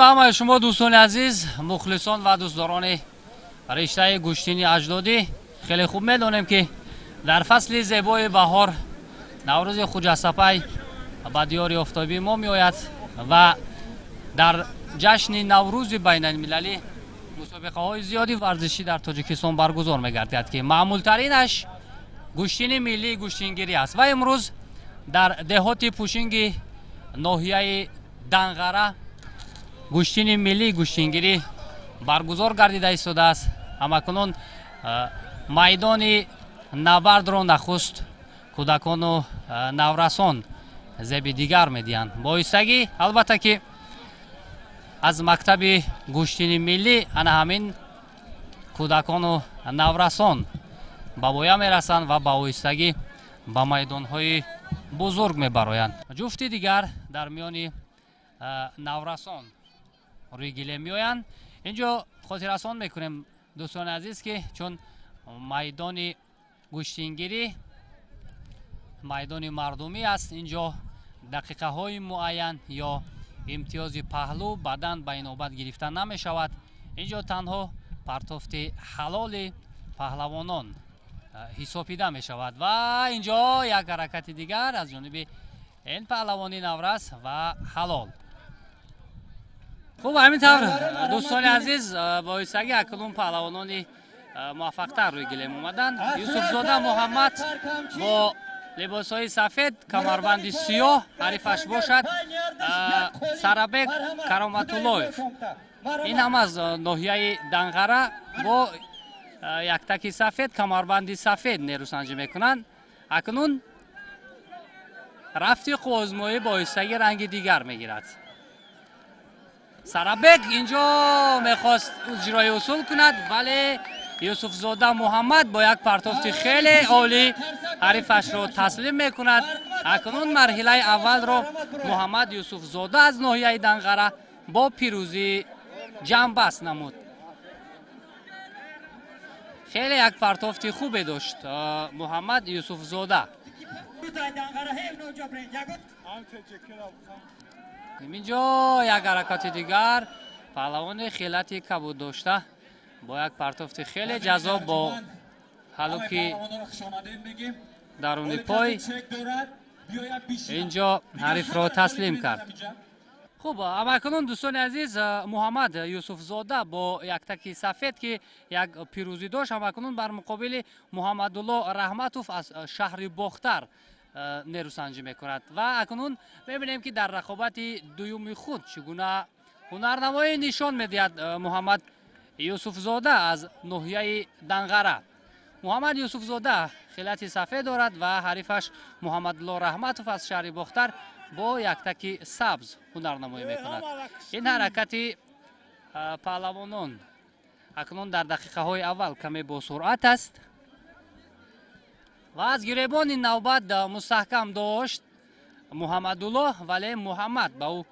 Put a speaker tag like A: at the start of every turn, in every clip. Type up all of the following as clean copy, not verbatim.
A: Ба ҳамаи шумо дӯстони азиз, мухлисон ва дӯстдорони риштаи гӯштини аҷдодӣ. Хеле хуб медонем, ки дар фасли зебои баҳор Наврӯзи Хуҷастапай ба диёри офтобии мо меояд ва дар ҷашни Наврӯзи байналмилалӣ мусобиқаҳои зиёди варзишӣ дар Тоҷикистон баргузор мегардад, ки маъмултаринаш гӯштини миллии гӯштингирӣ аст. Ва имрӯз дар деҳоти Пӯшинги ноҳияи Данғара гӯштини миллии гӯштингирӣ баргузор гардида истодааст. Ҳамакунун майдони набардро нахуст кӯдакону наврасон зеби дигар медиҳанд. Боистагӣ, албатта, ки аз мактаби гӯштини миллӣ ана ҳамин кӯдакону наврасон ба воя мерасанд ва ба оҳистагӣ ба майдонҳои бузург мебароянд. Ҷуфти дигар дар миёни наврасон рӯи гилем меоянд. Инҷо хотиррасон мекунем, дӯстони азиз, ки чун майдони гӯштингирӣ майдони мардумӣ аст, инҷо дақиқаҳои муайян ё имтиёзи паҳлӯ бадан ба инобат гирифта намешавад. Инҷо танҳо партофти ҳалоли паҳлавонон ҳисобида мешавад. Ва инҷо як ҳаракати дигар аз ҷониби ин паҳлавони наврас ва ҳалол. Хуб, ҳамин тавр, дӯстони азиз, бо ҳиссагӣ акнун паҳлавонони муваффақтар рӯи гилем омаданд. Юсуфзода Муҳаммад бо либосҳои сафед, камарбанди сиёҳ, ҳарифаш бошад Сарабек Кароматуллоев, ин ҳам аз ноҳияи Данғара, бо яктаки сафед, камарбанди сафед нерӯсанҷӣ мекунанд. Акнун рафти қувваозмоӣ бо ҳиссагӣ ранги дигар мегирад. Сарабек инҷо мехост иҷрои усул кунад, вале Юсуфзода Муҳаммад бо як партофти хеле олӣ ҳарифашро таслим мекунад. Акнун марҳилаи аввалро Муҳаммад Юсуфзода аз ноҳияи Данғара бо пирӯзӣ ҷамъбаст намуд. Хеле як партофти хубе дошт Муҳаммад Юсуфзода. Инҷо як ҳаракати дигар, паҳлавони хелати кабуд дошта бо як партофти хеле ҷаззоб бо ҳалуки даруни пой инҷо ҳарифро таслим кард. Хуб, амакунун, дӯстони азиз, Муҳаммад Юсуфзода бо яктаки сафед, ки як пирӯзӣ дошт, ҳамакунун бар муқобили Муҳаммадулло Раҳматов аз шаҳри Бохтар нерӯсанҷӣ мекунад. Ва акнун мебинем, ки дар рақобати дуюми худ чӣ гуна ҳунарнамоӣ нишон медиҳад Муҳаммад Юсуфзода аз ноҳияи Данғара. Муҳаммад Юсуфзода хилати сафед дорад ва ҳарифаш Муҳаммадулло Раҳматов аз шаҳри Бохтар бо яктаки сабз ҳунарнамоӣ мекунад. Ин ҳаракати паҳлавонон акнун дар дақиқаҳои аввал каме босуръат аст ва аз гиребони навбат мустаҳкам дошт Муҳаммадулло, вале Муҳаммад ба ӯ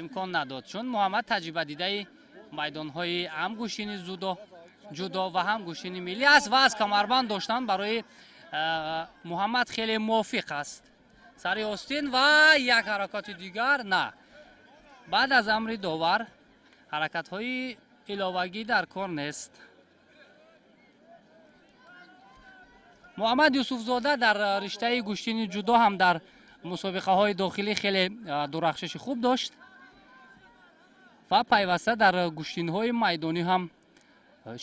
A: имкон надод, чун Муҳаммад таҷрибадидаи майдонҳои ҳам гӯштини ҷудо ва ҳам гӯштини миллӣ аст ва аз камарбанд доштан барои Муҳаммад хеле мувофиқ аст. Сари остин ва як ҳаракати дигар. На, баъд аз амри довар ҳаракатҳои иловагӣ дар кор нест. Муҳаммад Юсуфзода дар риштаи гӯштини ҷудо ҳам дар мусобиқаҳои дохилӣ хеле дурахшиши хуб дошт ва пайваста дар гӯштинҳои майдонӣ ҳам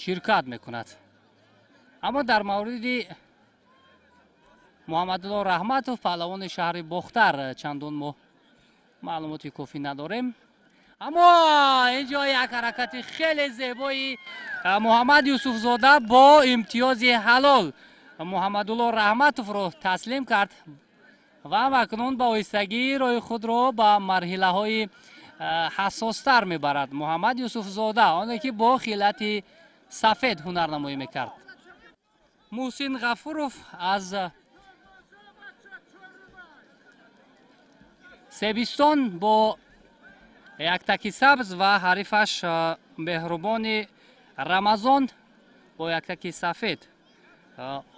A: ширкат мекунад. Аммо дар мавриди Муҳаммадулло Раҳматов, паҳлавони шаҳри Бохтар, чандон мо маълумоти кофӣ надорем. Аммо инҷо як ҳаракати хеле зебои Муҳаммад Юсуфзода бо имтиёзи ҳалол Муҳаммадулло Раҳматовро таслим кард ва акнун ба оҳистагӣ роҳи худро ба марҳилаҳои ҳассостар мебарад Муҳаммад Юсуфзода, оне ки бо хилати сафед ҳунарнамоӣ мекард. Муҳсин Ғафуров аз Себистон бо яктаки сабз ва ҳарифаш Меҳрубони Рамазон бо яктаки сафед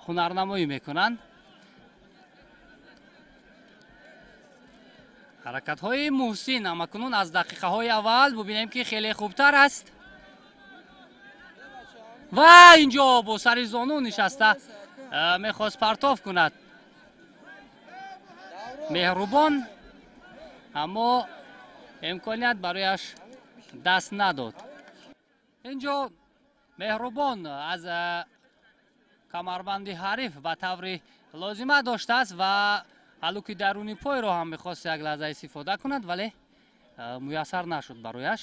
A: ҳунарнамоӣ мекунанд. Ҳаракатҳои Муҳсин ҳамакунун аз дақиқаҳои аввал бубинем ки хеле хубтар аст ва инҷо бо сари зону нишаста мехост партоф кунад Меҳрубон, аммо имконият барояш даст надод. Инҷо Меҳрубон аз камарбанди ҳариф ба таври лозима доштааст ва ҳалуки даруни пойро ҳам мехост як лаҳза истифода кунад, вале муяссар нашуд барояш.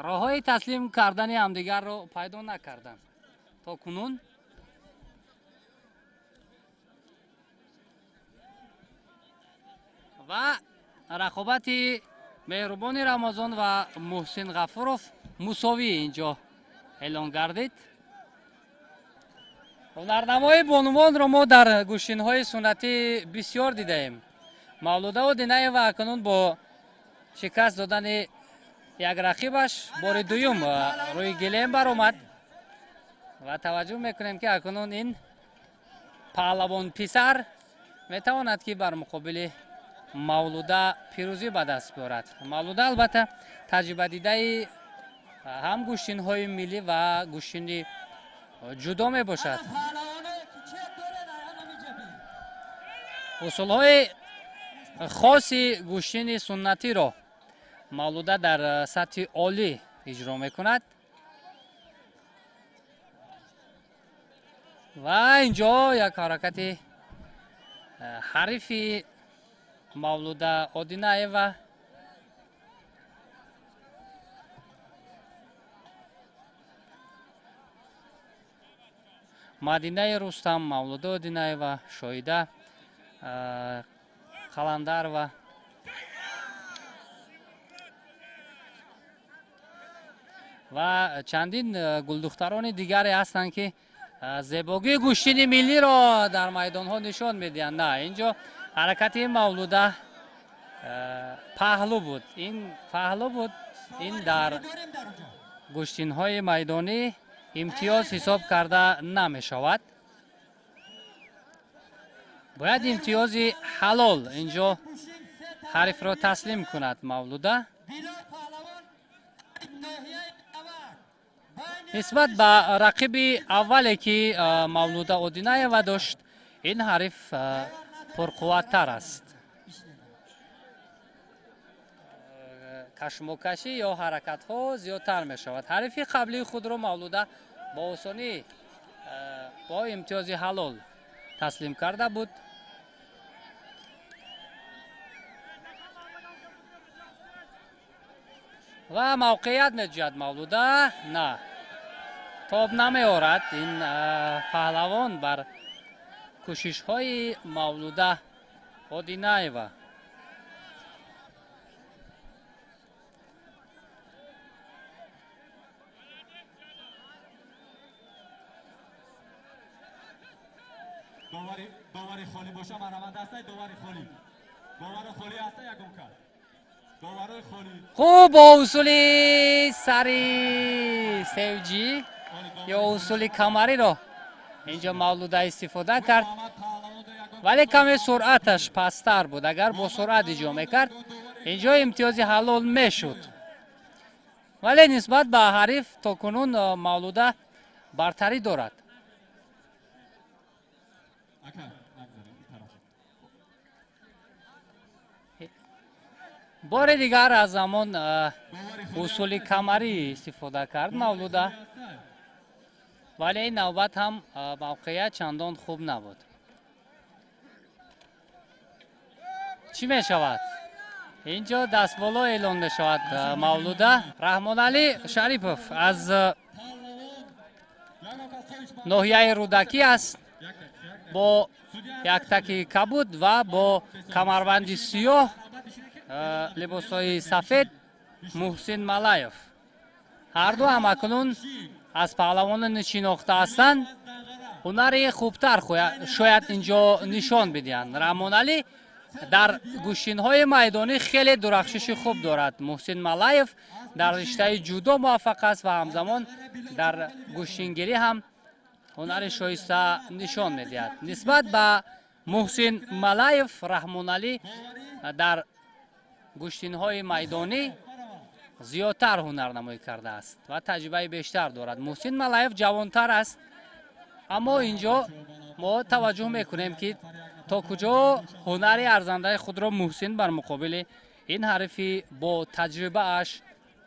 A: Роҳҳои таслим кардани ҳамдигарро пайдо накарданд то кунун. Ва рақобати Меҳрубони Рамазон ва Муҳсин Ғафуров мусовӣ инҷо эълон гардид. Ҳунарнамои бонувонро мо дар гӯштинҳои суннатӣ бисёр дидаем. Мавлуда Одинаева акнун бо шикаст додани як рақибаш бори дуюм рӯи гилем баромад ва таваҷҷӯҳ мекунем ки акнун ин паҳлавон писар метавонад ки бар муқобили Мавлуда пирӯзӣ ба даст биёрад. Мавлуда албатта таҷрибадидаи ҳам гӯштинҳои миллӣ ва гӯштини ҷудо мебошад. Усулҳои хоси гӯштини суннатиро Мавлуда дар сатҳи олӣ иҷро мекунад ва инҷо як ҳаракати ҳарифи Мавлуда Одинаева Мадинаи Рустам, Мавлуда Одинаева, Шоида Қаландарова. Ва чандин гулдухтарони дигаре ҳастанд ки зебогии гӯштини миллиро дар майдонҳо нишон медиҳанд. На, инҷо ҳаракати Мавлуда паҳлӯ буд. Ин паҳлӯ буд. Ин дар гӯштинҳои майдонӣ имтиёз ҳисоб карда намешавад. Бояд имтиёзи ҳалол инҷо ҳарифро таслим кунад Мавлуда. Нисбат ба рақиби аввале ки Мавлуда Одинаева дошт, ин ҳариф пурқувваттар аст. Кашмокашӣ ё ҳаракатҳо зиёдтар мешавад. Ҳарифи қаблии худро Мавлуда бо осонӣ бо имтиёзи ҳалол таслим карда буд. Ва мавқеият меҷӯяд Мавлуда. На, тоб намеорад ин паҳлавон бар кӯшишҳои Мавлуда Одинаева.
B: Довари холӣ боша, марҳамат ҳастай, довари холӣ. Довари холӣ ҳастай ягон кас. Доварои холӣ.
A: Хуб, бо усули сари севҷӣ ё усули камариро инҷо Мавлуда истифода кард, вале каме суръаташ пасттар буд. Агар бо суръат иҷро мекард, инҷо имтиёзи ҳалол мешуд. Вале нисбат ба ҳариф то кунун Мавлуда бартарӣ дорад. Бори дигар аз ҳамон усули камарӣ истифода кард Мавлуда, вале ин навбат ҳам мавқеият чандон хуб набуд. Чӣ мешавад? Инҷо дастболо эълон мешавад Мавлуда. Раҳмоналӣ Шарипов аз ноҳияи Рӯдакӣ аст бо яктаки кабуд ва бо камарбанди сиёҳ, либосҳои сафед Муҳсин Малаев. Ҳарду ҳамакунун аз паҳлавонони шинохта ҳастанд. Ҳунари хубтар шояд инҷо нишон бидиҳанд. Раҳмоналӣ Дар гӯштинҳои майдонӣ хеле дурахшиши хуб дорад. Муҳсин Малаев дар риштаи ҷудо муваффақ аст ва ҳамзамон дар гӯштингирӣ ҳам ҳунари шоиста нишон медиҳад. Нисбат ба Муҳсин Малаев, Раҳмоналӣ дар гӯштинҳои майдонӣ зиёдтар ҳунарнамоӣ кардааст ва таҷрибаи бештар дорад. Муҳсин Малаев ҷавонтар аст, аммо инҷо мо таваҷҷӯҳ мекунем, ки то куҷо ҳунари арзандаи худро Муҳсин бар муқобили ин ҳарифи бо таҷрибааш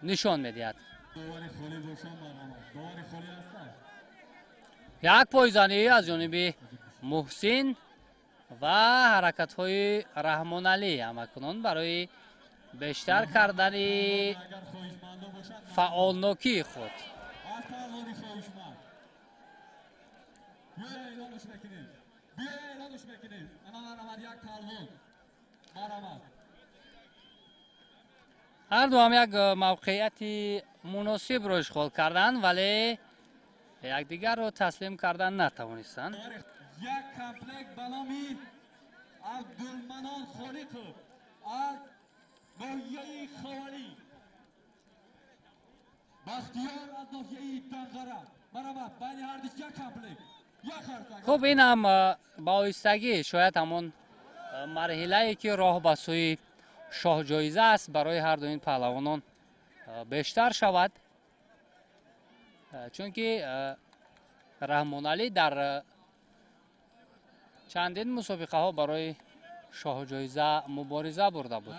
A: нишон медиҳад. Як пойзанӣ аз ҷониби Муҳсин ва ҳаракатҳои Раҳмоналӣ ҳамакунон барои бештар кардани фаъолнокии худ. Ҳар ду ҳам як мавқеияти муносибро ишғол карданд, вале якдигарро таслим кардан натавонистанд.
B: Як комплект ба номи Абдулманон Холиқов аз ноҳияи Ховалӣ, Бахтиёр аз ноҳияи Данғара. Марҳамат, байни ҳардуш як комплект.
A: Хуб, ин ҳам ба оҳистагӣ шояд ҳамон марҳилае ки роҳ ба сӯи шоҳҷоиза аст барои ҳар ду ин паҳлавонон бештар шавад, чунки Раҳмоналӣ дар чандин мусобиқаҳо барои шоҳҷоиза мубориза бурда буд.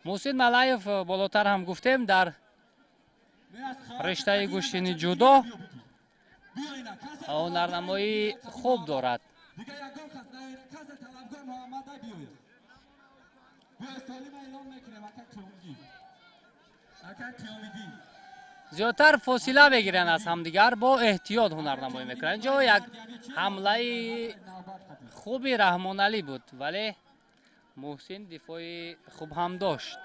A: Муҳсин Малаев болотар ҳам гуфтем дар риштаи гӯштини ҷудо ҳунарнамоии хуб дорад. Зиёдтар фосила мегиранд аз ҳамдигар, бо эҳтиёт ҳунарнамоӣ мекунанд. Инҷо як ҳамлаи хуби Раҳмоналӣ буд, вале Муҳсин дифои хуб ҳам дошт.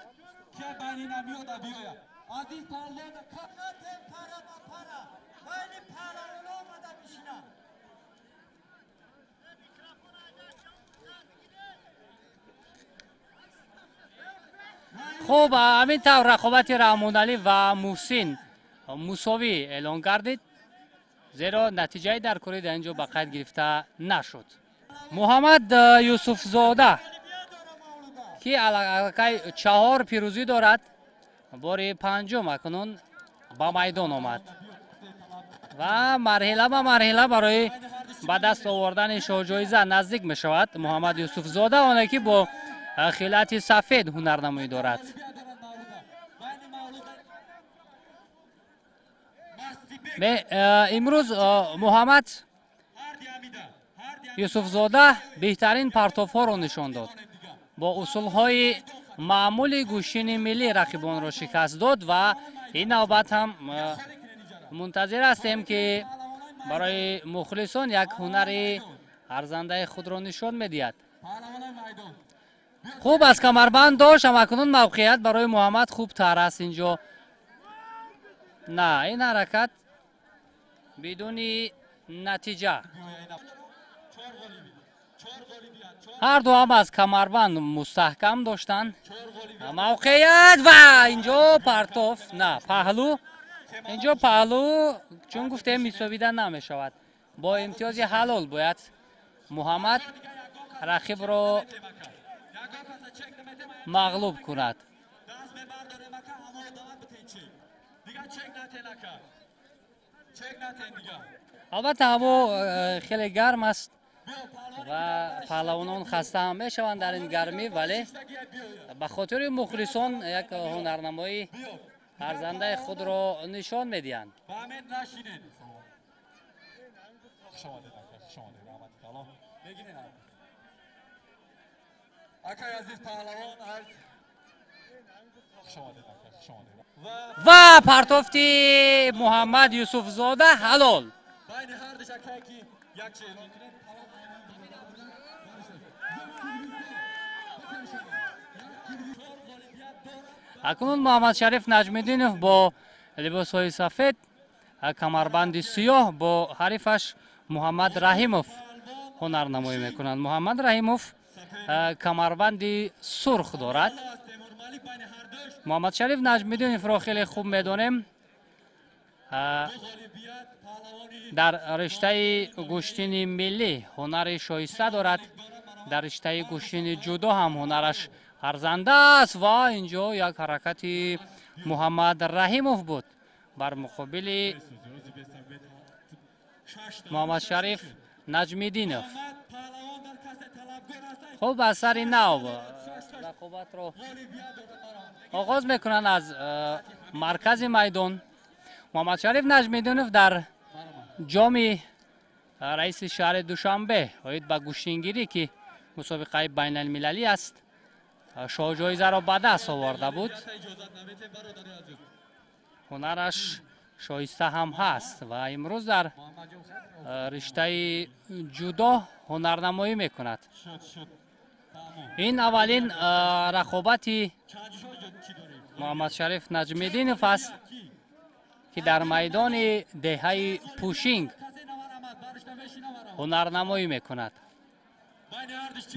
A: Хуб, ҳамин тавр рақобати Раҳмоналӣ ва Муҳсин мусовӣ эълон гардид, зеро натиҷаи даркорӣ дар ин ҷо ба қайд гирифта нашуд. Муҳаммад Юсуфзода, ки аллакай 4 пирӯзӣ дорад, бори панҷум акнун ба майдон омад ва марҳила ба марҳила барои ба даст овардани шоҳҷоиза наздик мешавад. Муҳаммад Юсуфзода, оне ки бо хилати сафед ҳунарнамоӣ дорад. Имрӯз Муҳаммад Юсуфзода беҳтарин партофҳоро нишон дод. Бо усулҳои маъмули гӯштини миллӣ рақибонро шикаст дод ва ин навбат ҳам мунтазир ҳастем, ки барои мухлисон як ҳунари арзандаи худро нишон медиҳад. Хуб аз камарбанд дошт, ҳамакунун мавқеият барои Муҳаммад хубтар аст инҷо. На, ин ҳаракат бидуни натиҷа. Ҳар ду ҳам аз камарбанд мустаҳкам доштанд мавқеият ва инҷо партоф, на паҳлӯ. Инҷо паҳлӯ, чун гуфтем, ҳисобида намешавад. Бо имтиёзи ҳалол бояд Муҳаммад рақибро мағлуб кунад. Албатта ҳаво хеле гарм аст ва паҳлавонон хаста ҳам мешаванд дар ин гармӣ, вале ба хотири мухлисон як ҳунарнамоии арзандаи худро нишон медиҳанд. Ва партофти Муҳаммад Юсуфзода ҳалол. Акнун Муҳаммадшариф Наҷмиддинов бо либосҳои сафед, камарбанди сиёҳ бо ҳарифаш Муҳаммад Раҳимов ҳунарнамоӣ мекунанд. Муҳаммад Раҳимов камарбанди сурх дорад. Муҳаммадшариф Наҷмиддиновро хеле хуб медонем. Дар риштаи гӯштини миллӣ ҳунари шоиста дорад. Дар риштаи гӯштини ҷудо ҳам ҳунараш арзанда аст ва инҷо як ҳаракати Муҳаммад Раҳимов буд бар муқобили Муҳаммадшариф Наҷмиддинов. Хуб, аз сари нав рақобатро оғоз мекунанд аз маркази майдон. Муҳаммадшариф Наҷмиддинов дар ҷоми раиси шаҳри Душанбе оид ба гӯштингирӣ, ки мусобиқаи байналмилалӣ аст, шоҳҷоизаро ба даст оварда буд. Ҳунараш шоиста ҳам ҳаст ва имрӯз дар риштаи ҷудо ҳунарнамоӣ мекунад. Ин аввалин рақобати Муҳаммадшариф Наҷмиддинов аст, ки дар майдони деҳаи Пушинг ҳунарнамоӣ мекунад.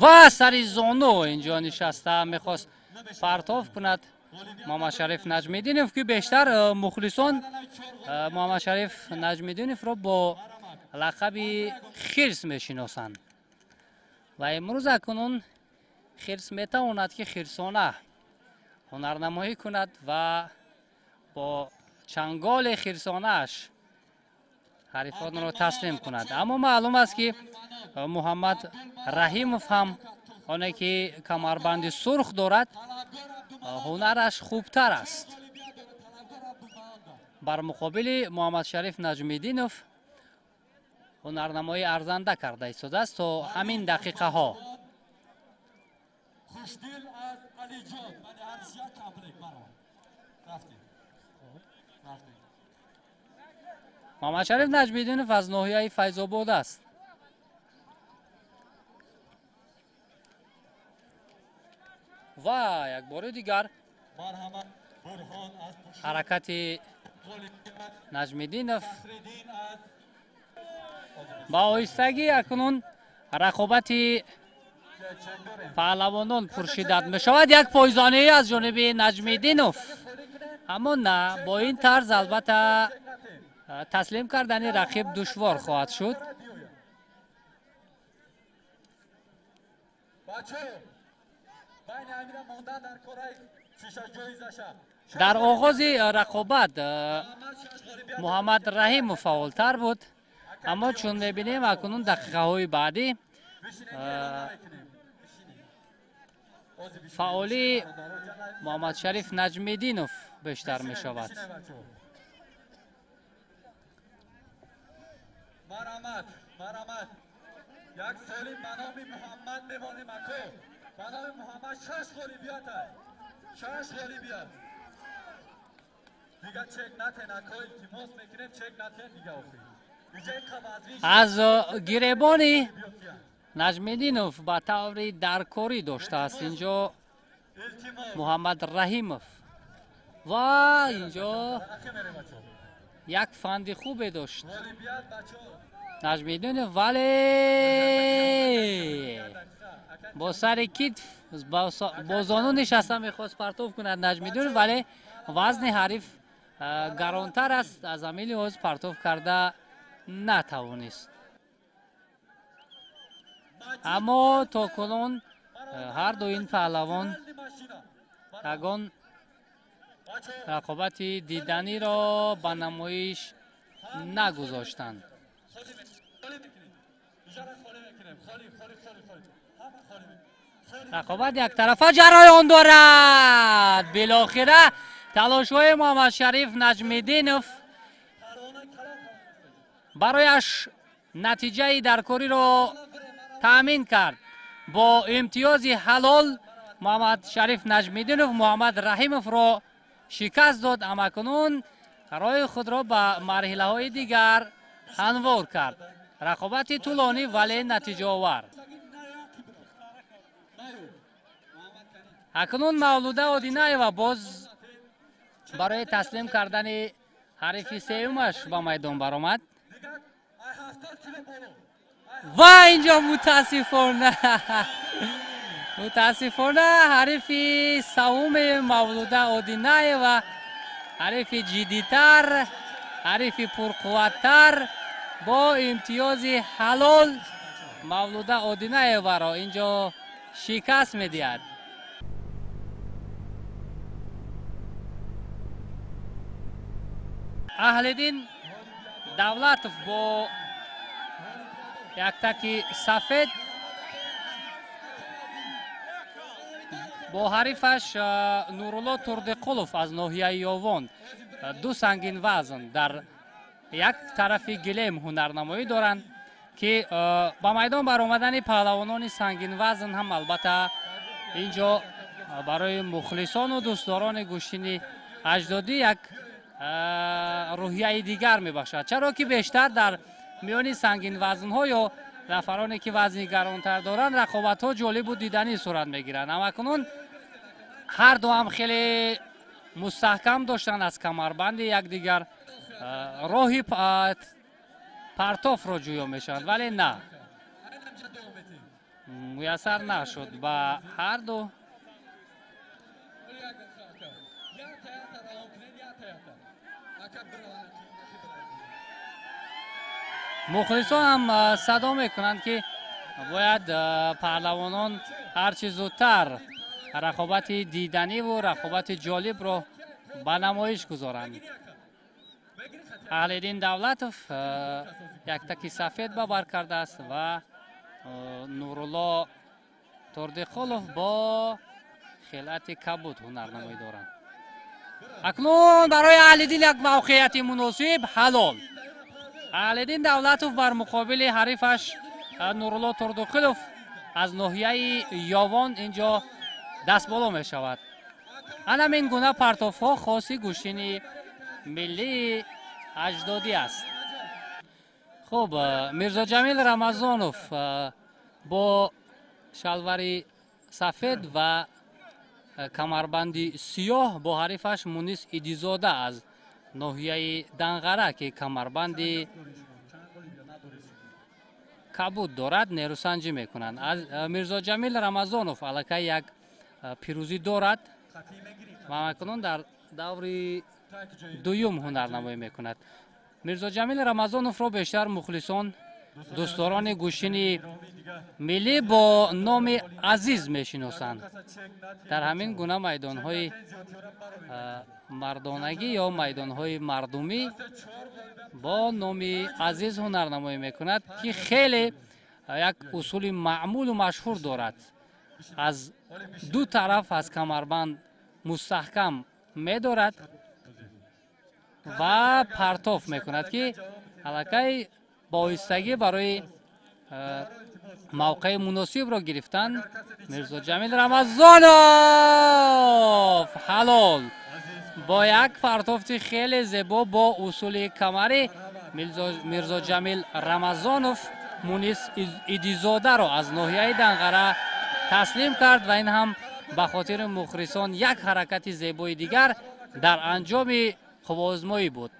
A: Ва сари зону инҷо нишаста мехост партов кунад Муҳаммадшариф Наҷмиддинов, ки бештар мухлисон Муҳаммадшариф Наҷмиддиновро бо лақаби хирс мешиносанд. Ва имрӯз акнун хирс метавонад, ки хирсона ҳунарнамоӣ кунад ва бо чанголи хирсонааш ҳарифонро таслим кунад. Аммо маълум аст, ки Муҳаммад Раҳимов ҳам, оне ки камарбанди сурх дорад, ҳунараш хубтар аст. Бар муқобили Муҳаммадшариф Наҷмиддинов ҳунарнамоии арзанда карда истодааст то ҳамин дақиқаҳо. Муҳаммадшариф Наҷмиддинов аз ноҳияи Файзобод аст. Ва як бори дигар ҳаракати Наҷмиддинов ба оҳистагӣ. Акнун рақобати паҳлавонон пуршиддат мешавад. Як пойзонӣ аз ҷониби Наҷмиддинов, аммо на бо ин тарз албатта таслим кардани рақиб душвор хоҳад шуд. Дар оғози рақобат Муҳаммад Раҳимов фаъолтар буд, аммо чун мебинем акнун дақиқаҳои баъдӣ фаъолии Муҳаммадшариф Наҷмиддинов бештар мешавад.
B: Марҳамат, марҳамат. Як соли ба номи Муҳаммад мемонем, ако. Ба номи Муҳаммад шаш ғолибият аст. Шаш ғолибият. Дига чек натен, ако, илтимос мекунем, чек натен дига охир.
A: Аз гиребони Наҷмиддинов ба таври даркорӣ доштааст инҷо Муҳаммад Раҳимов ва инҷо як фанди хубе дошт Наҷмиддинов, вале бо сари китф бо зону нишаста мехост партов кунад Наҷмиддинов, вале вазни ҳариф гаронтар аст, аз ҳамин лиҳоз партов карда натавонист. Аммо то кунун ҳар ду ин паҳлавон ягон рақобати диданиро ба намоиш нагузоштанд. Рақобат яктарафа ҷараён дорад. Билохира талошҳои Муҳаммадшариф Наҷмиддинов барояш натиҷаи даркориро таъмин кард. Бо имтиёзи ҳалол Муҳаммадшариф Наҷмиддинов Муҳаммад Раҳимовро шикаст дод, амакунун роҳи худро ба марҳилаҳои дигар ҳамвор кард. Рақобати тӯлонӣ, вале натиҷаовар. Акнун Мавлуда Одинаева боз барои таслим кардани ҳарифи сеюмаш ба майдон баромад ва инҷо мутаассифона ҳарифи савуми Мавлуда Одинаева, ҳарифи ҷиддитар, ҳарифи пурқувваттар бо имтиёзи ҳалол Мавлуда Одинаеваро инҷо шикаст медиҳад. Аҳлиддин Давлатов бо яктаки сафед бо ҳарифаш Нурулло Турдиқулов аз ноҳияи Ёвон, ду сангин вазн дар як тарафи гилем ҳунарнамоӣ доранд, ки ба майдон баромадани паҳлавонони сангинвазн ҳам албатта инҷо барои мухлисону дӯстдорони гӯштини аҷдодӣ як рӯҳияи дигар мебахшад, чаро ки бештар дар миёни сангинвазнҳо ё нафароне ки вазни гаронтар доранд рақобатҳо ҷолибу диданӣ сурат мегиранд. Ҳамакунун ҳар ду ҳам хеле мустаҳкам доштанд аз камарбанди якдигар, роҳи партофро ҷӯё мешаванд, вале на, муяссар нашуд ба ҳар ду. Мухлисон ҳам садо мекунанд, ки бояд паҳлавонон ҳарчи зудтар рақобати диданиву рақобати ҷолибро ба намоиш гузоранд. Аҳлиддин Давлатов яктаки сафед ба бар кардааст ва Нурулло Турдиқулов бо хилъати кабуд ҳунарнамоӣ доранд. Акнун барои Аҳлиддин як мавқеияти муносиб ҳалол. Аҳлиддин Давлатов бар муқобили ҳарифаш Нурулло Турдиқулов аз ноҳияи Ёвон инҷо дастболо мешавад. Анамин гуна партофҳо хоси гӯштини миллии аҷдодӣ аст. Хуб, Мирзоҷамил Рамазонов бо шалвари сафед ва камарбанди сиёҳ бо ҳарифаш Мунис Идизода аз ноҳияи Данғара, ки камарбанди кабуд дорад, нерӯсанҷӣ мекунанд. Мирзоҷамил Рамазонов аллакай як пирӯзӣ дорад ва акнун дар даври дуюм ҳунарнамоӣ мекунад. Мирзоҷамил Рамазоновро бештар мухлисон, дӯстдорони гӯштини миллӣ бо номи Азиз мешиносанд. Дар ҳамин гуна майдонҳои мардонагӣ ё майдонҳои мардумӣ бо номи Азиз ҳунарнамоӣ мекунад, ки хеле як усули маъмулу машҳур дорад. Аз ду тараф аз камарбанд мустаҳкам медорад ва партоф мекунад, ки аллакай ба оҳистагӣ барои мавқеи муносибро гирифтан Мирзоҷамил Рамазонов ҳалол бо як партофти хеле зебо бо усули камарӣ Мирзоҷамил Рамазонов Мунис Идизодаро аз ноҳияи Данғара таслим кард ва ин ҳам ба хотири мухлисон як ҳаракати зебои дигар дар анҷоми қувваозмоӣ буд.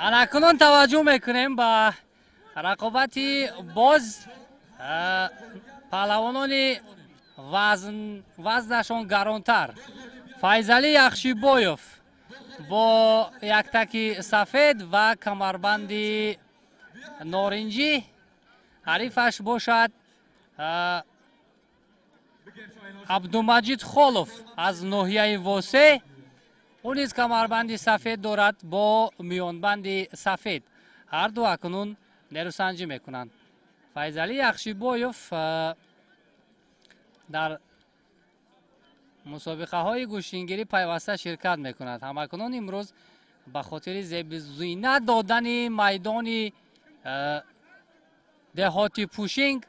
A: Анакунун таваҷҷӯҳ мекунем ба рақобати боз паҳлавонони вазнашон гаронтар. Файзалӣ Яхшибоев бо яктаки сафед ва камарбанди норинҷӣ, ҳарифаш бошад Абдумаҷид Холов аз ноҳияи Восе. Ӯ низ камарбанди сафед дорад бо миёнбанди сафед. Ҳар ду акнун нерӯсанҷӣ мекунанд. Файзалӣ Яхшибоев дар мусобиқаҳои гӯштингирӣ пайваста ширкат мекунад. Ҳамакунун имрӯз ба хотири зебзинат додани майдони деҳоти Пушинг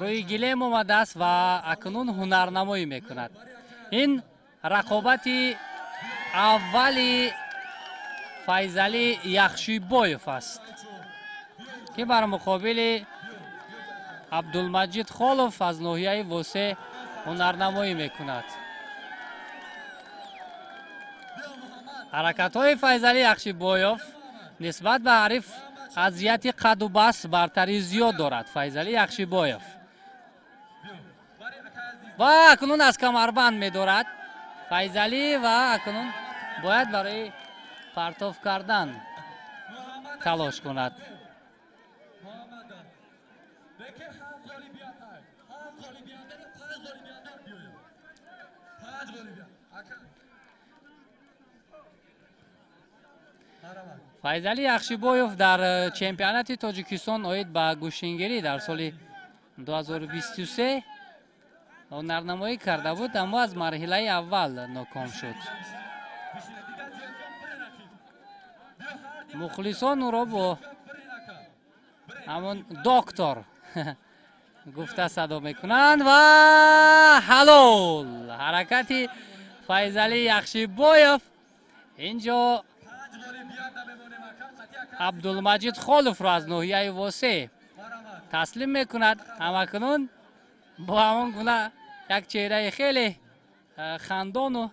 A: рӯи гилем омадааст ва акнун ҳунарнамоӣ мекунад. Ин рақобати аввали Файзалӣ Яхшибоев аст, ки бар муқобили Абдулмаҷид Холов аз ноҳияи Восе ҳунарнамоӣ мекунад. Ҳаракатҳои Файзалӣ Яхшибоев нисбат ба ҳариф аз ҷиҳати қаду бас бартарӣ зиёд дорад Файзалӣ Яхшибоев. Ва акнун аз камарбанд медорад Файзалӣ ва акнун бояд барои партоф кардан талош кунад. Файзалӣ Яхшибоев дар чемпионати Тоҷикистон оид ба гӯштингирӣ дар соли 2023 ҳунарнамоӣ карда буд, аммо аз марҳилаи аввал ноком шуд. Мухлисон ӯро бо ҳамон доктор гуфта садо мекунанд ва ҳалол ҳаракати Файзалӣ Яхшибоев инҷо Абдулмаҷид Холовро аз ноҳияи Восе таслим мекунад. Ҳамакунун бо ҳамон гуна як чеҳраи хеле хандону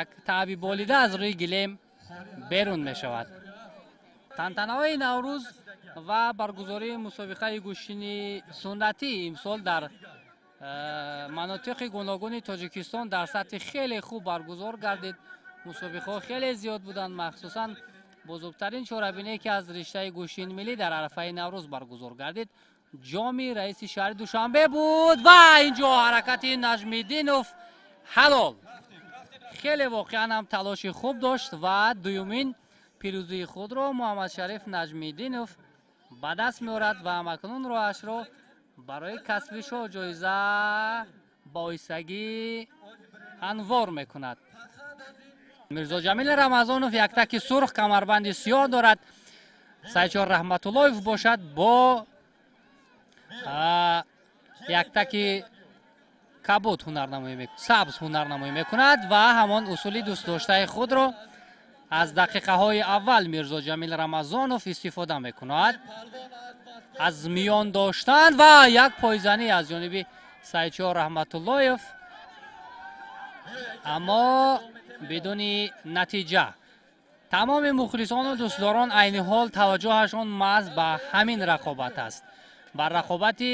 A: як таъби болида аз рӯи гилем берун мешавад. Тантанаҳои Наврӯз ва баргузории мусобиқаи гӯштини суннатӣ имсол дар манотиқи гуногуни Тоҷикистон дар сатҳи хеле хуб баргузор гардид. Мусобиқаҳо хеле зиёд буданд, махсусан бузургтарин чорабиние ки аз риштаи гӯштини миллӣ дар арафаи Наврӯз баргузор гардид ҷоми раиси шаҳри Душанбе буд ва инҷо ҳаракати Наҷмиддинов ҳалол. Хеле воқеан ҳам талоши хуб дошт ва дуюмин пирӯзии худро Муҳаммадшариф Наҷмиддинов ба даст меорад ва ҳамакнун роҳашро барои касби шоҳ-ҷоиза ба оҳистагӣ ҳамвор мекунад. Мирзоҷамил Рамазонов яктаки сурх, камарбанди сиёҳ дорад. Сайчор Раҳматуллоев бошад бо яктаки кабуд ҳунарнамоӣ сабз ҳунарнамоӣ мекунад ва ҳамон усули дӯстдоштаи худро аз дақиқаҳои аввал Мирзоҷамил Рамазонов истифода мекунад. Аз миён доштан ва як пойзанӣ аз ҷониби Сайчор Раҳматуллоев, аммо бидуни натиҷа. Тамоми мухлисону дӯстдорон айни ҳол таваҷҷӯҳашон маҳз ба ҳамин рақобат аст, ба рақобати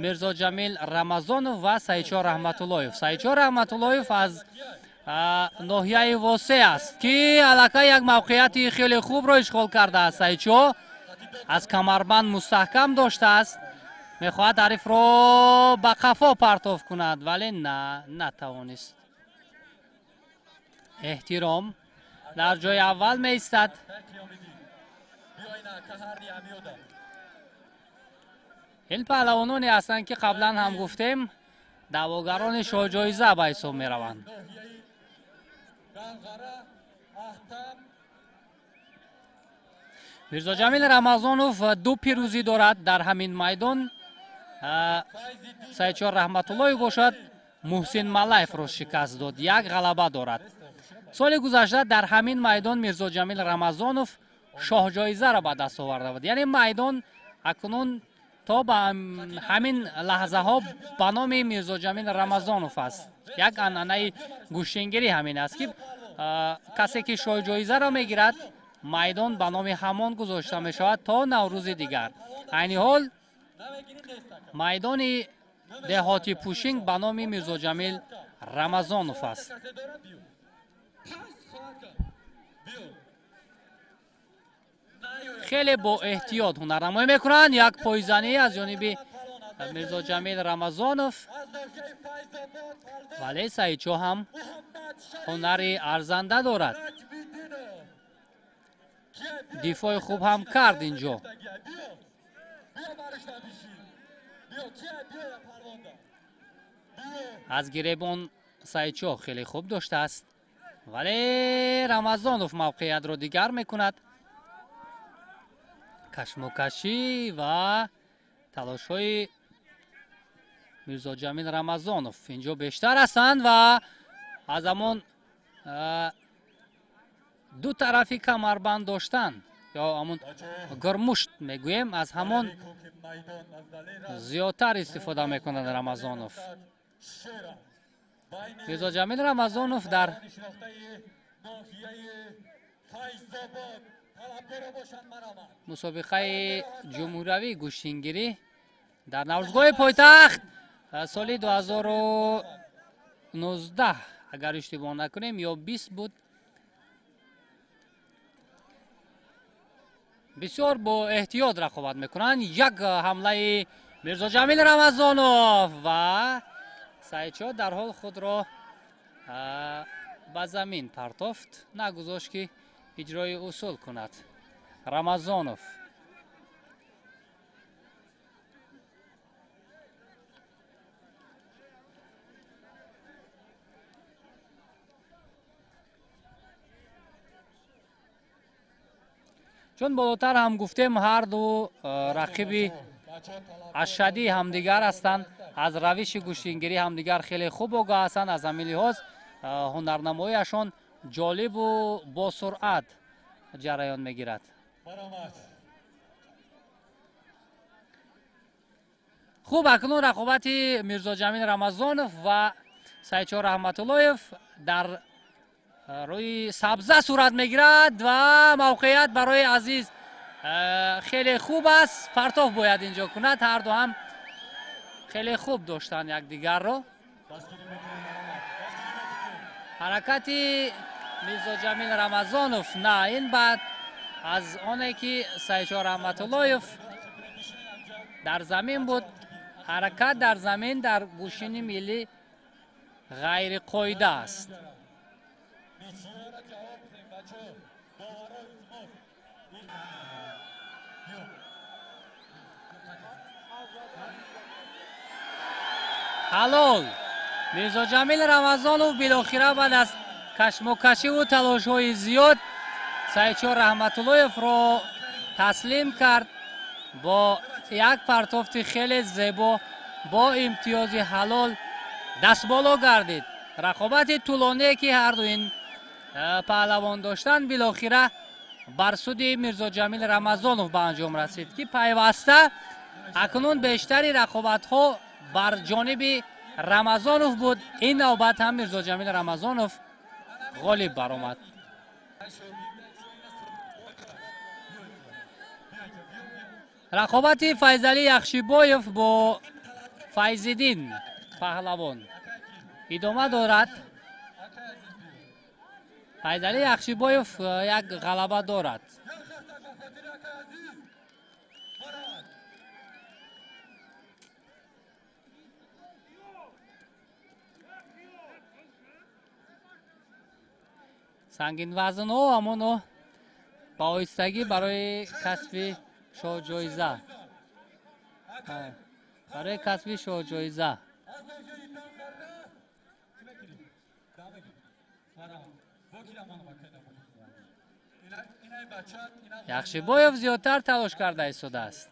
A: Мирзоҷамил Рамазонов ва Сайчор Раҳматуллоев. Сайчор Раҳматуллоев аз ноҳияи Восе аст, ки аллакай як мавқеияти хеле хубро ишғол кардааст. Сайчо аз камарбанд мустаҳкам доштааст, мехоҳад ҳарифро ба қафо партоф кунад, вале натавонист. Эҳтиром дар ҷои аввал меистад. Ин паҳлавононе ҳастанд, ки қаблан ҳам гуфтем, даъвогарони шоҳҷоиза ба ҳисоб мераванд. Мирзоҷамил Рамазонов ду пирӯзӣ дорад дар ҳамин майдон. Сайчор Раҳматуллоев бошад Муҳсин Малаевро шикаст дод, як ғалаба дорад. Соли гузашта дар ҳамин майдон Мирзоҷамил Рамазонов шоҳҷоизаро ба даст оварда буд. Яъне майдон акнун то ба ҳамин лаҳзаҳо ба номи Мирзоҷамил Рамазонов аст. Як анъанаи гӯштингирӣ ҳамин аст, ки касе ки шоҳҷоизаро мегирад, майдон ба номи ҳамон гузошта мешавад то Наврӯзи дигар. Айни ҳол майдони деҳоти Пушинг ба номи Мирзоҷамил Рамазонов аст. Хеле бо эҳтиёт ҳунарнамоӣ мекунанд. Як пойзанӣ аз ҷониби Мирзоҷамил Рамазонов, вале Сайчо ҳам ҳунари арзанда дорад. Дифои хуб ҳам кард инҷо. Аз гиребон Сайчо хеле хуб доштааст, вале Рамазонов мавқеиятро дигар мекунад. Кашмокашӣ ва талошҳои Мирзоҷамил Рамазонов инҷо бештар ҳастанд ва аз ҳамон ду тарафи камарбанд доштан ё ҳамон гурмушт мегӯем, аз ҳамон зиёдтар истифода мекунад Рамазонов. Мирзоҷамил Рамазонов дар мусобиқаи ҷумҳуриявии гӯштингирӣ дар Наврӯзгоҳи пойтахт соли 2019, агар иштибоҳ накунем, ё 20 буд, бисёр бо эҳтиёт рақобат мекунанд. Як ҳамлаи Мирзоҷамил Рамазонов ва Саидшоҳ дарҳол худро ба замин партофт, нагузошт ки иҷрои усул кунад Рамазонов. Чун болотар ҳам гуфтем, ҳар ду рақиби ашадии ҳамдигар ҳастанд, аз равиши гӯштингирӣ ҳамдигар хеле хуб огоҳ ҳастанд. Аз ҳамин лиҳоз ҳунарнамоиашон ҷолибу босуръат ҷараён мегирад. Хуб, акнун рақобати Мирзоҷамил Рамазонов ва Саидшоҳ Раҳматуллоев дар рӯи сабза сурат мегирад ва мавқеият барои Азиз хеле хуб аст. Партоф бояд инҷо кунад. Ҳар ду ҳам хеле хуб доштанд якдигарро. Ҳаракати Мирзоҷамил Рамазонов на ин баъд аз оне ки Саидшоҳ Раҳматуллоев дар замин буд, ҳаракат дар замин дар гӯшини миллӣ ғайриқоида аст. Ҳалол! Мирзоҷамил Рамазонов билохира баъд аз кашмокашиву талошҳои зиёд Саидшоҳ Раҳматуллоевро таслим кард бо як партофти хеле зебо, бо имтиёзи ҳалол дастболо гардид. Рақобати тӯлоние ки ҳарду ин паҳлавон доштанд, билохира бар суди Мирзоҷамил Рамазонов ба анҷом расид, ки пайваста акнун бештари рақобатҳо бар ҷониби Рамазонов буд. Ин навбат ҳам Мирзоҷамил Рамазонов ғолиб баромад. Рақобати Файзалӣ Яхшибоев бо Файзиддин паҳлавон идома дорад. Файзалӣ Яхшибоев як ғалаба дорад. Сангинвазнҳо ҳамоно ба оҳистагӣ барои касби шоҳҷоиза, барои касби шоҳҷоиза. Яхшибоев зиёдтар талош карда истодааст.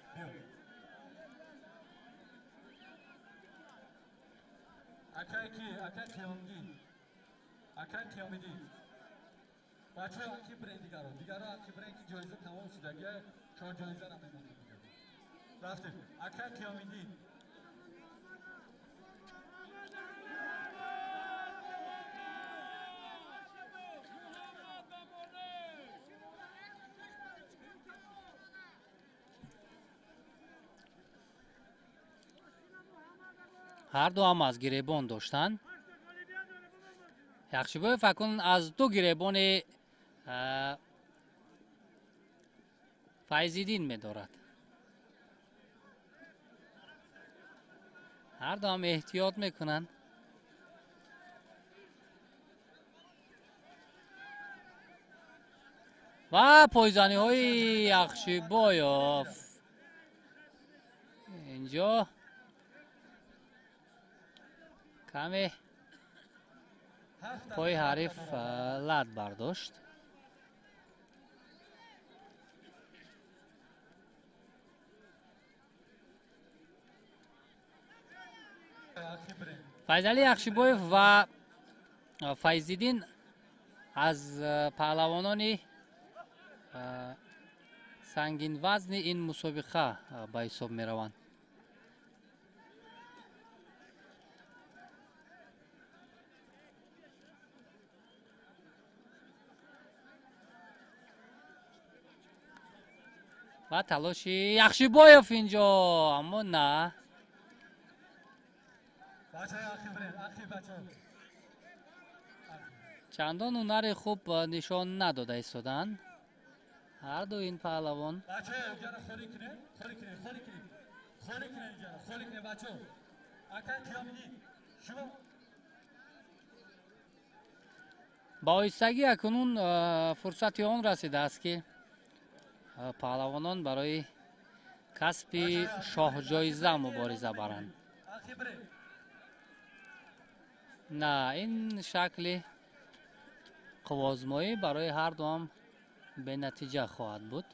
A: Ҳар ду ҳам аз гиребон доштанд. Яхшибоев акнун аз ду гиребони Файзиддин медорад. Ҳар ду ҳам эҳтиёт мекунанд. Ва пойзаниҳои Яхшибоев инҷо каме пои ҳариф лат бардошт. Файзалӣ Яхшибоев ва Файзиддин аз паҳлавонони Сангин вазни ин мусобиқа ба ҳисоб мераванд. Ва талоши Яхшибоев инҷо, аммо на. Чандон ҳунари хуб нишон надода истоданд ҳар ду ин паҳлавон. Ба оҳистагӣ акнун фурсати он расидааст, ки паҳлавонон барои касби шоҳҷоиза мубориза баранд. На, ин шакли қувваозмоӣ барои ҳар дуам бенатиҷа хоҳад буд.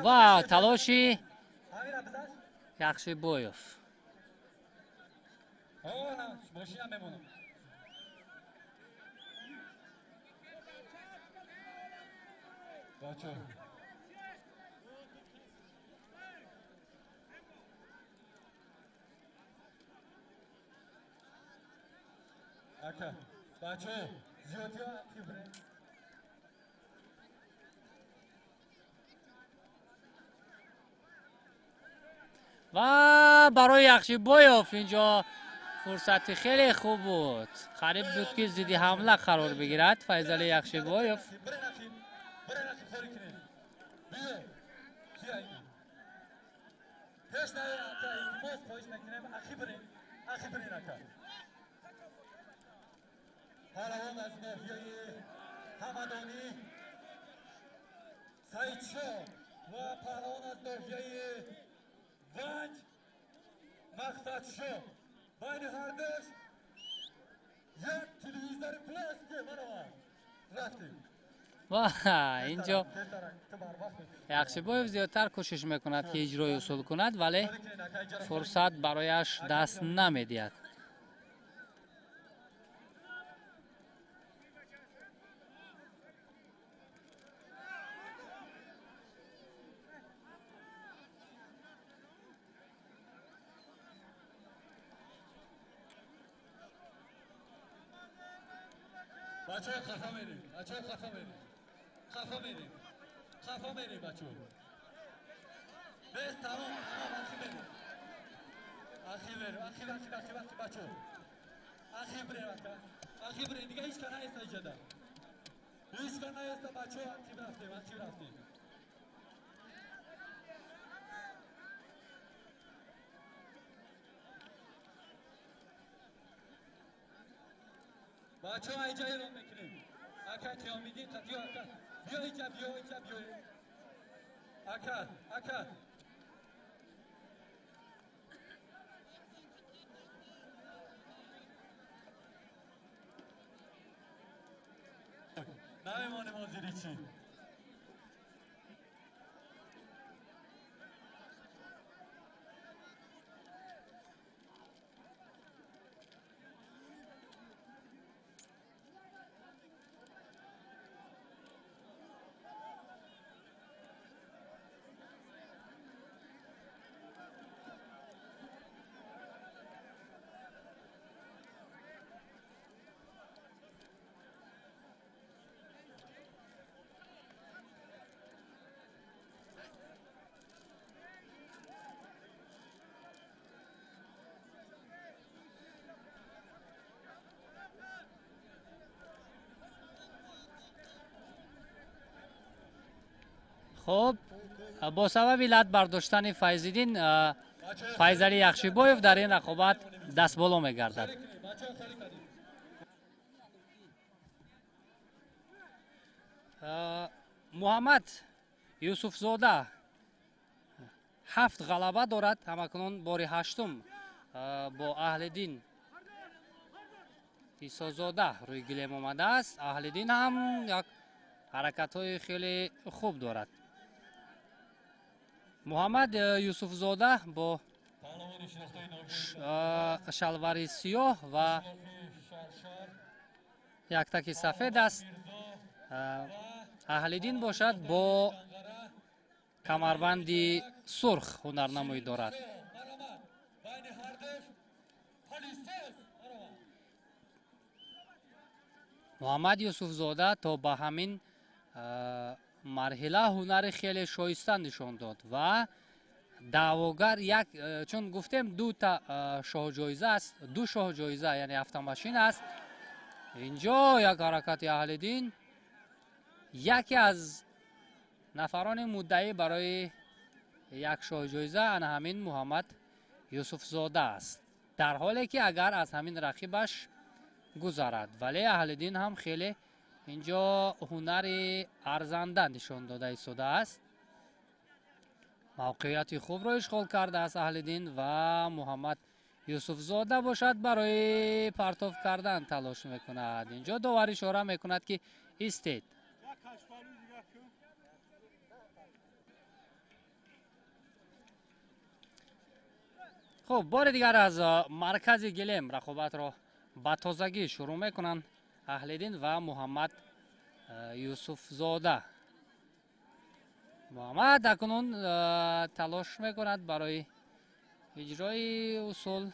A: Ва талоши Яхшибоев. Ва барои Яхшибоев инҷо фурсати хеле хуб буд. Қариб буд, ки зидди ҳамла қарор бигирад Файзали Яхшибоев.
B: پهلوان از ناحیه همدانی سعیدشاه و پهلوان از ناحیه ونج مقصدشاه. بین هر دوش یک تلویزیون پلاستیک برآورد. رفتیم.
A: Ва инҷо Яхшибоев зиёдтар кӯшиш мекунад, ки иҷрои усул кунад, вале фурсат барояш даст намедиҳад.
B: بچه خفا میریم، بچه خفا میریم، خفا میریم، خفا میریم بچه. بس تمام تمام، اخی بریم، اخی بریم، اخی اخی اخی اخی بچه، اخی بریم اخی بریم دیگه. هیچ کنه نیست اینجا، هیچ کنه نیست بچه. اخی رفتیم، اخی رفتیم. بچه ها اینجا اعلام میکنیم. اکا قیامیدین قطعی، اکا بیا اینجا، بیا اینجا، بیا اکا، اکا. نمیمانیم ما زیری چی.
A: Хуб, бо сабаби лат бардоштани Файзиддин, Файзали Яхшибоев дар ин рақобат дастболо мегардад. Муҳаммад Юсуфзода 7 ғалаба дорад, ҳамакнун бори 8-ум бо Аҳлиддин Исозода рӯи гилем омадааст. Аҳлиддин ҳам як ҳаракатҳои хеле хуб дорад. Муҳаммад Юсуфзода бо шалвари сиёҳ ва яктаки сафед аст. Аҳлиддин бошад бо камарбанди сурх ҳунарнамоӣ дорад. Муҳаммад Юсуфзода то ба ҳамин марҳила ҳунари хеле шоиста нишон дод ва даъвогар як, чун гуфтем дута шоҳҷоиза аст, ду шоҳҷоиза, яъне автомашина аст. Инҷо як ҳаракати Аҳлиддин, яке аз нафарони муддаӣ барои як шоҳҷоиза ана ҳамин Муҳаммад Юсуфзода аст, дар ҳоле ки агар аз ҳамин рақибаш гузарад. Вале Аҳлиддин ҳам хеле инҷо ҳунари арзанда нишон дода истодааст. Мавқеияти хубро ишғол кардааст Аҳлиддин ва Муҳаммад Юсуфзода бошад барои партов кардан талош мекунад. Инҷо довар ишора мекунад ки истед. Хуб, бори дигар аз маркази гилем рақобатро ба тозагӣ шурӯъ мекунанд Аҳлиддин ва Муҳаммад Юсуфзода. Муҳаммад акнун талош мекунад барои иҷрои усул,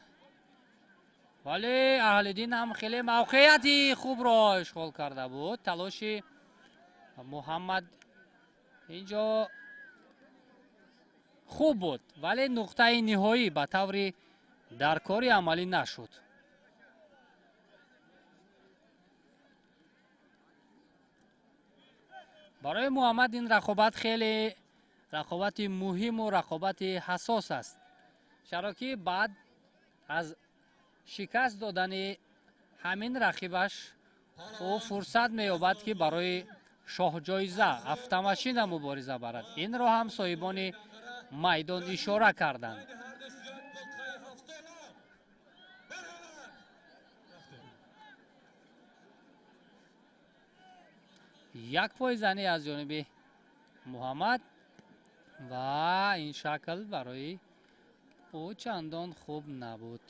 A: вале Аҳлиддин ҳам хеле мавқеияти хубро ишғол карда буд. Талоши Муҳаммад инҷо хуб буд, вале нуқтаи ниҳоӣ ба таври даркорӣ амалӣ нашуд. Барои Муҳаммад ин рақобат хеле рақобати муҳиму рақобати ҳассос аст, чаро ки баъд аз шикаст додани ҳамин рақибаш ӯ фурсат меёбад ки барои шоҳҷоиза автомашина мубориза барад. Инро ҳам соҳибони майдон ишора карданд. Як пойзанӣ аз ҷониби Муҳаммад ва ин шакл барои ӯ чандон хуб набуд.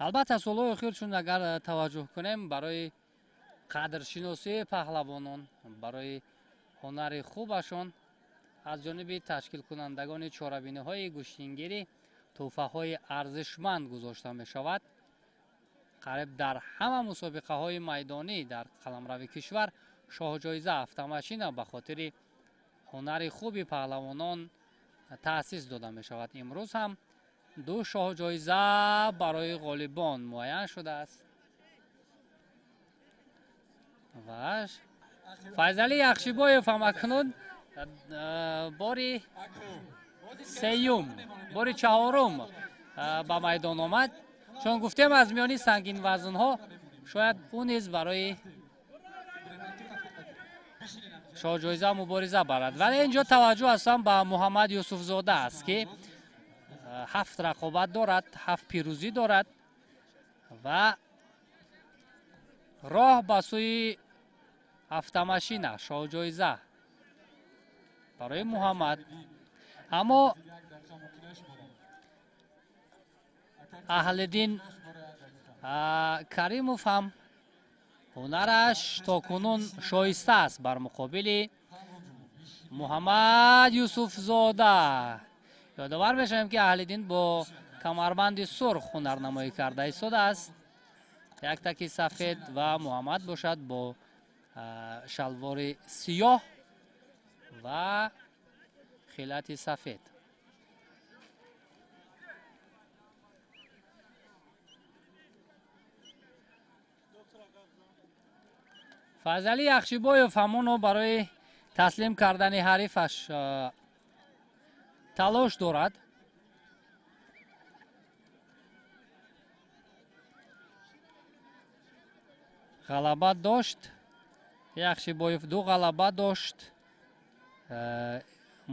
A: Албатта солҳои охир, чун агар таваҷҷӯҳ кунем, барои қадршиносии паҳлавонон, барои ҳунари хубашон аз ҷониби ташкилкунандагони чорабиниҳои гӯштингирӣ тӯҳфаҳои арзишманд гузошта мешавад. Қариб дар ҳама мусобиқаҳои майдонӣ дар қаламрави кишвар шоҳҷоиза автомашина ба хотири ҳунари хуби паҳлавонон таъсис дода мешавад. Имрӯз ҳам ду шоҳҷоиза барои ғолибон муайян шудааст. Ва Файзалӣ Яхшибоев ҳам акнун бори сеюм, бори чаҳорум ба майдон омад. Чун гуфтем аз миёни сангинвазнҳо шояд ӯ низ барои шоҳҷоиза мубориза барад. Вале инҷо таваҷҷӯҳ аслан ба Муҳаммад Юсуфзода аст ки 7 рақобат дорад, 7 пирӯзӣ дорад ва роҳ ба сӯи автомашина шоҳҷоиза барои Муҳаммад. Аммо Аҳлиддин Каримов ҳам ҳунараш то кунун шоиста аст бар муқобили Муҳаммад Юсуфзода. Ёдовар мешавем ки Аҳлиддин бо камарбанди сурх ҳунарнамоӣ карда истодааст, як таки сафед, ва Муҳаммад бошад бо шалвори сиёҳ ва хилати сафед. Файзалӣ Яхшибоев ҳамоно барои таслим кардани ҳарифаш талош дорад. ғалаба дошт, Яхшибоев 2 ғалаба дошт,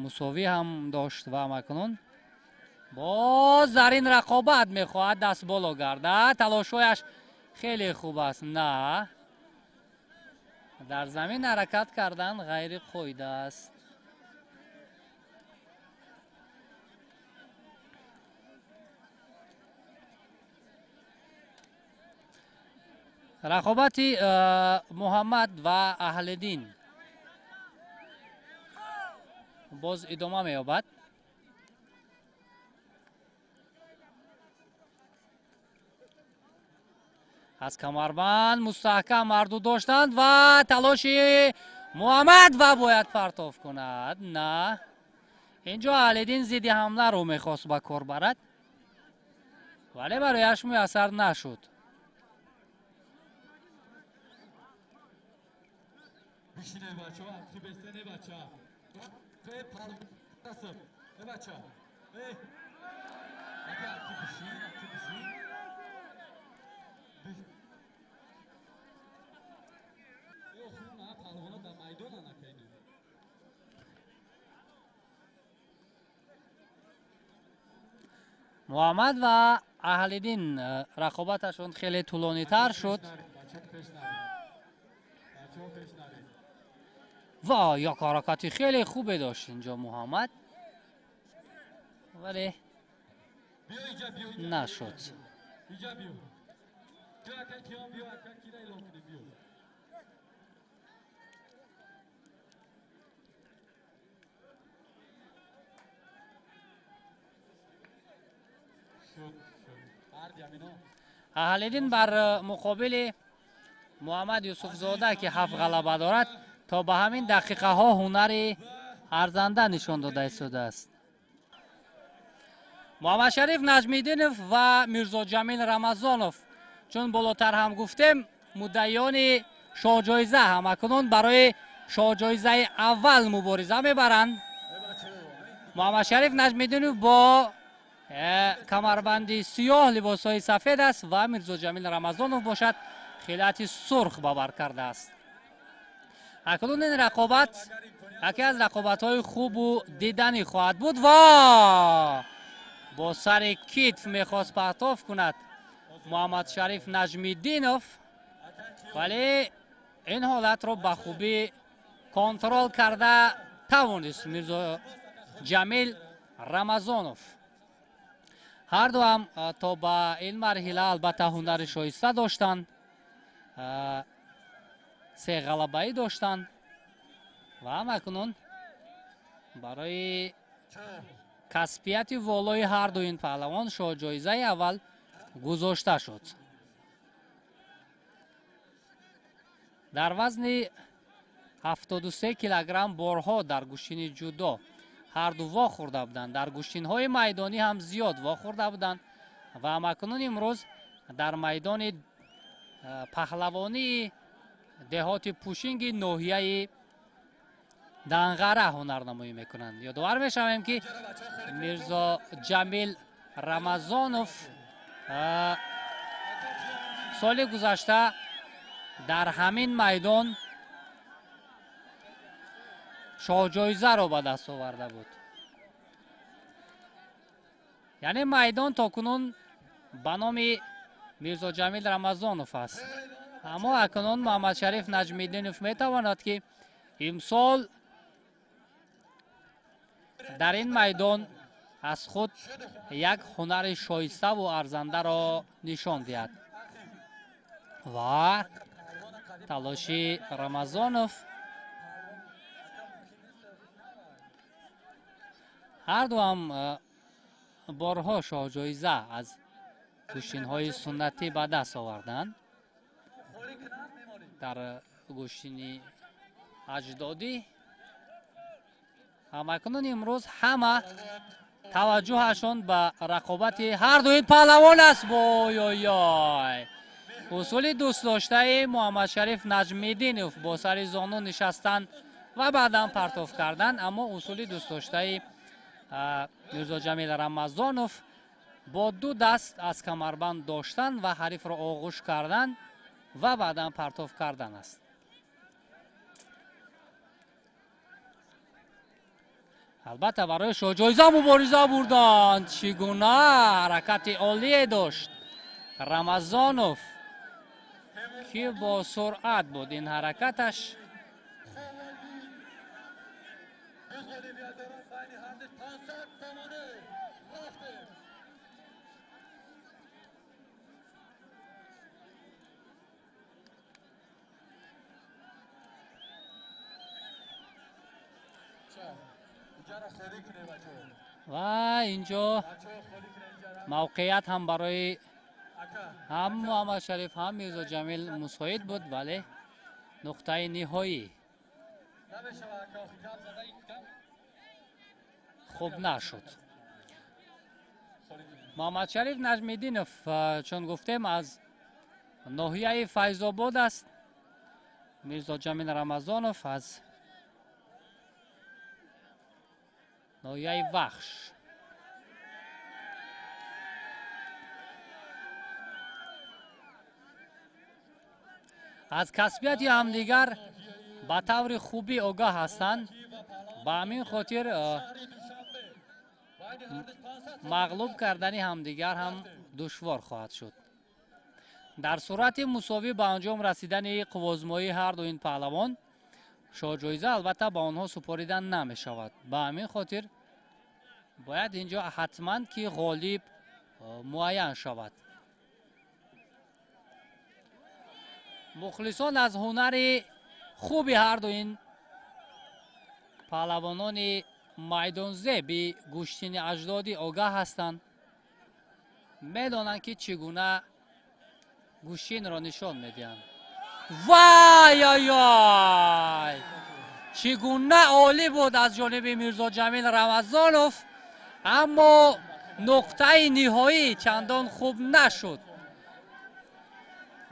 A: мусовӣ ҳам дошт ва ҳамакунун боз дар ин рақобат мехоҳад даст боло гардад. Талошҳояш хеле хуб аст. На, дар замин ҳаракат кардан ғайриқоида аст. Рақобати Муҳаммад ва Аҳлиддин боз идома меёбад. Аз камарбанд мустаҳкам ҳарду доштанд ва талоши Муҳаммад ва бояд партоф кунад. На, инҷо Аҳлиддин зидди ҳамларо мехост ба кор барад, вале барояш муяссар нашуд. Муҳаммад ва Аҳлиддин рақобаташон хеле тӯлонитар шуд ва як ҳаракати хеле хубе дошт инҷо Муҳаммад, вале нашуд. Аҳлиддин бар муқобили Муҳаммад Юсуфзода, ки 7 ғалаба дорад, то ба ҳамин дақиқаҳо ҳунари арзанда нишон дода истодааст. Муҳаммадшариф Наҷмиддинов ва Мирзоҷамил Рамазонов, чун болотар ҳам гуфтем, муддаиёни шоҳҷоиза ҳамакунун барои шоҳҷоизаи аввал мубориза мебаранд. Муҳаммадшариф Наҷмиддинов бо камарбанди сиёҳ, либосҳои сафед аст ва Мирзоҷамил Рамазонов бошад хилати сурх ба бар кардааст. Акнун ин рақобат яке аз рақобатҳои хубу диданӣ хоҳад буд ва бо сари китф мехост партоф кунад Муҳаммадшариф Наҷмиддинов, вале ин ҳолатро ба хубӣ контрол карда тавонист Мирзоҷамил Рамазонов. Ҳарду ҳам то ба ин марҳила албатта ҳунари шоиста доштанд, 3 ғалабаӣ доштанд ва ҳамакунун барои касбияти волои ҳарду ин паҳлавон шоҳҷоизаи аввал гузошта шуд. Дар вазни 73 килограмм борҳо дар гӯштини ҷудо ҳарду вохӯрда буданд, дар гӯштинҳои майдонӣ ҳам зиёд вохӯрда буданд ва ҳамакунун имрӯз дар майдони паҳлавонии деҳоти Пушинги ноҳияи Данғара ҳунарнамоӣ мекунанд. Ёдовар мешавем, ки Мирзоҷамил Рамазонов соли гузашта дар ҳамин майдон шоҳҷоизаро ба даст оварда буд. Яъне майдон то кунун ба номи Мирзоҷамил Рамазонов аст. Аммо акнун Муҳаммадшариф Наҷмиддинов метавонад, ки имсол дар ин майдон аз худ як ҳунари шоиставу арзандаро нишон диҳад. Ва талоши Рамазонов ҳарду ҳам борҳо шоҳҷоиза аз гӯштинҳои суннатӣ ба даст оварданд. Дар гӯштини аҷдодӣ ҳамакунун имрӯз ҳама таваҷҷӯҳашон ба рақобати ҳарду ин паҳлавон аст. Бой-ой-ой! Усули дӯстдоштаи Муҳаммадшариф Наҷмиддинов бо сари зону нишастан ва баъдан партоф кардан, аммо усули дӯстдоштаи Мирзоҷамил Рамазонов бо ду даст аз камарбанд доштан ва ҳарифро оғӯш кардан. ва баъдан партоф кардан аст. Албатта барои шоҳҷоиза мубориза бурданд. Чӣ гуна ҳаракати олие дошт Рамазонов, ки бо суръат буд ин ҳаракаташ. Ва инҷо мавқеият ҳам барои ҳам Муҳаммад Шариф, ҳам Мирзо Ҷамил мусоид буд, вале нуқтаи ниҳоӣ хуб нашуд. Муҳаммад Шариф Наҷмиддинов, чун гуфтем, аз ноҳияи Файзобод аст. Мирзо Ҷамил Рамазонов аз ноҳияи Вахш. Аз касбияти ҳамдигар ба таври хубӣ огаҳ ҳастанд. Ба ҳамин хотир мағлуб кардани ҳамдигар ҳам душвор хоҳад шуд. Дар сурати мусовӣ ба анҷом расидани қуввозмоии ҳарду ин паҳлавон, шоҳҷоиза албатта ба онҳо супорида намешавад. Ба ҳамин хотир бояд инҷо ҳатман ки ғолиб муайян шавад. Мухлисон аз ҳунари хуби ҳарду ин паҳлавонони майдонзеби гӯштини аҷдодӣ огаҳ ҳастанд, медонанд ки чӣ гуна гӯштинро нишон медиҳанд. Вай-ой-ой! Чӣ гуна олӣ буд аз ҷониби Мирзо Ҷамил Рамазонов, аммо нуқтаи ниҳоӣ чандон хуб нашуд.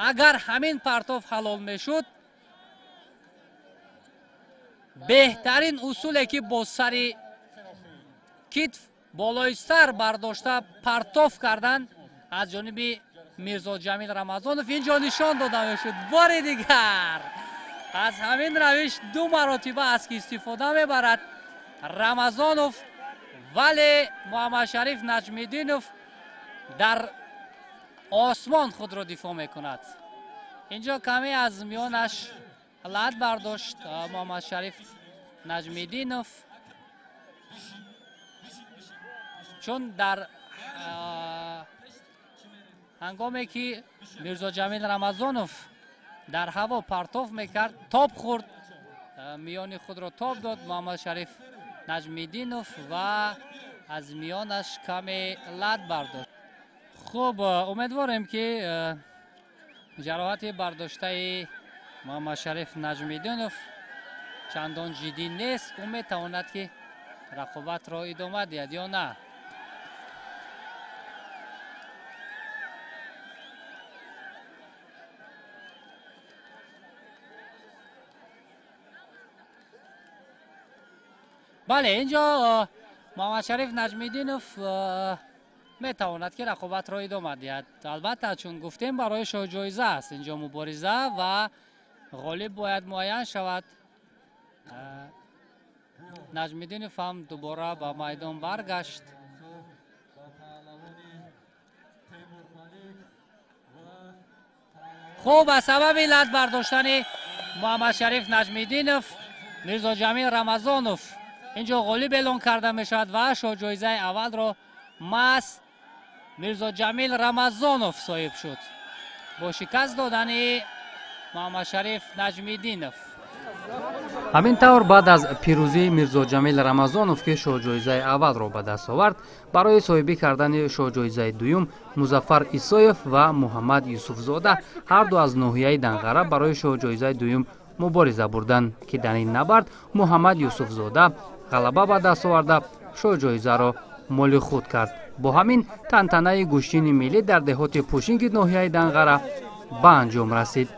A: Агар ҳамин партоф ҳалол мешуд, беҳтарин усуле ки бо сари китф болои сар бардошта партоф кардан аз ҷониби Мирзо Ҷамил Рамазонов инҷо нишон дода мешуд. Бори дигар аз ҳамин равиш ду маротиба аст ки истифода мебарад Рамазонов, вале Муҳаммадшариф Наҷмиддинов дар осмон худро дифоъ мекунад. Инҷо каме аз миёнаш лат бардошт Муҳаммадшариф Наҷмиддинов, чун дар ҳангоме ки Мирзо Ҷамил Рамазонов дар ҳаво партоф мекард, тоб хӯрд, миёни худро тоб дод Муҳаммадшариф Наҷмиддинов ва аз миёнаш каме лат бардошт. Хуб, умедворем ки ҷароҳати бардоштаи Муҳаммадшариф Наҷмиддинов чандон ҷиддӣ нест. Ӯ метавонад ки рақобатро идома диҳад ё на. Бале, инҷо Муҳаммадшариф Наҷмиддинов метавонад ки рақобатро идома диҳад. Албатта, чун гуфтем, барои шоҳҷоиза аст инҷо мубориза ва ғолиб бояд муайян шавад. Наҷмиддинов ҳам дубора ба майдон баргашт. Хуб, аз сабаби лат бардоштани Муҳаммадшариф Наҷмиддинов Мирзо Ҷамил Рамазонов инҷо ғолиб эълон карда мешавад ва шоҳҷоизаи аввалро маҳз Мирзо Ҷамил Рамазонов соҳиб шуд бо шикаст додани Муҳаммадшариф Наҷмиддинов.
C: Ҳамин тавр баъд аз пирӯзии Мирзо Ҷамил Рамазонов, ки шоҳҷоизаи аввалро ба даст овард, барои соҳибӣ кардани шоҳҷоизаи дуюм Музаффар Исоев ва Муҳаммад Юсуфзода ҳарду аз ноҳияи Данғара барои шоҳҷоизаи дуюм мубориза бурданд, ки дар ин набард Муҳаммад Юсуфзода ғалаба ба даст оварда шоҳҷоизаро моли худ кард. Бо ҳамин тантанаи гӯштини миллӣ дар деҳоти Пӯшинги ноҳияи Данғара ба анҷом расид.